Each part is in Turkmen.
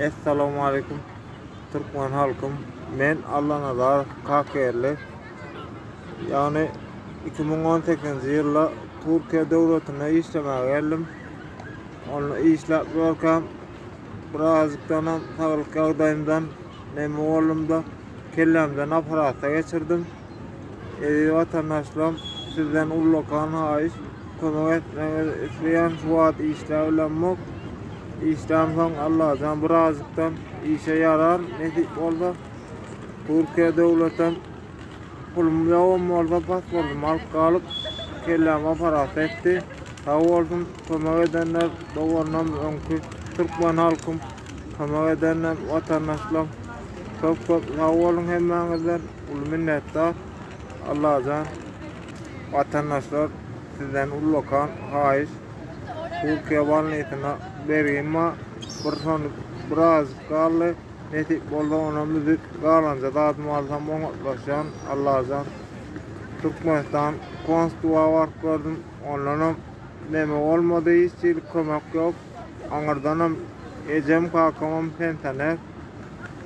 Essalamualeýkum Türkmen halkym men Allanazarow Kakerli ýagny 2018-nji ýylda Türkiýe döwletinde işlemäge geldim. Onda işläp ýörkäm birazjykdanam saglyk ýagdaýymdan neme boldumda kellämden operasiýa geçirdim. Eziz watandaşlarym sizden ullakan haýyş kömek etmegiňizi isleýän şu wagt işläp bilemok. Işlämsoň Allajan birazjykdan işe ýarar nesip bolsa. Türkiýe döwletem pulum ýogam bolsa pasportymy alyp galyp kellämi operasiýa etdi. Sag bolsun kömek edenler doganlarym öňki türkmen halkym kömek edenler watandaşlarym köp köp sag boluň hemmäňizden. Uly minnetdar Allajan watandaşlar sizden ullakan haýyş Türkiýe balnisyna bergim bar bir şony birazjyk galdy nesip bolsa onam üzüp galanja zadymy alsam oňatlaşýan Allajan Türkmenistan konstuwa baryp gördüm ondanam neme bolmady hiç hili kömek ýok aňyrdanam ejem kakamam pensioner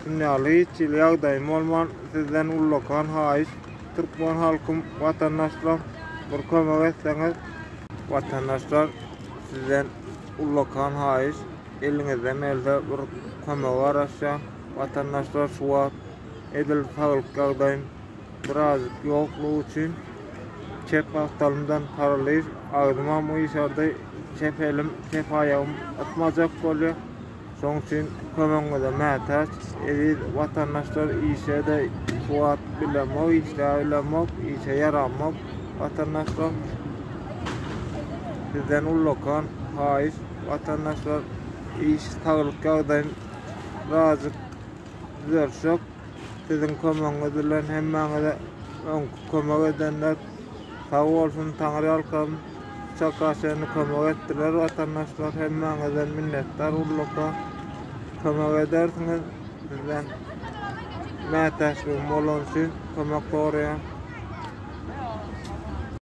Şunýaly hiç hili ýagdaýym bolman sizden ullakan haýyş Türkmen halkym watandaşlar bir kömek etseňiz. Watandaşlar sizden ullakan haýyş eliňizden gelse bir kömege garaşýan watandaşlar şu wagt edil saglyk ýagdaýym birazjyk ýoklugy üçin çep gapdalymdan paraliž agzymam gyşardy çep elim çep aýagym ysmajak bolýar. Şoň üçin kömegiňize mätäç eziz watandaşlar işe-de şu wagt bilemok işläbilemok işe ýaramok watandaşlar sizden ullakan haýyş watandaşlar iş saglyk ýagdaýym birazjyk düzelşek siziň kömegiňiz bilen hemmäňize öňki kömek edenler sag bolsun taňryýalkasyn. Çaka çenli kömek etdiler watandaşlar hemmäňizden minnetdar ullaka kömek edersiňiz sizden mätäçligim bolany üçin kömek soraýan.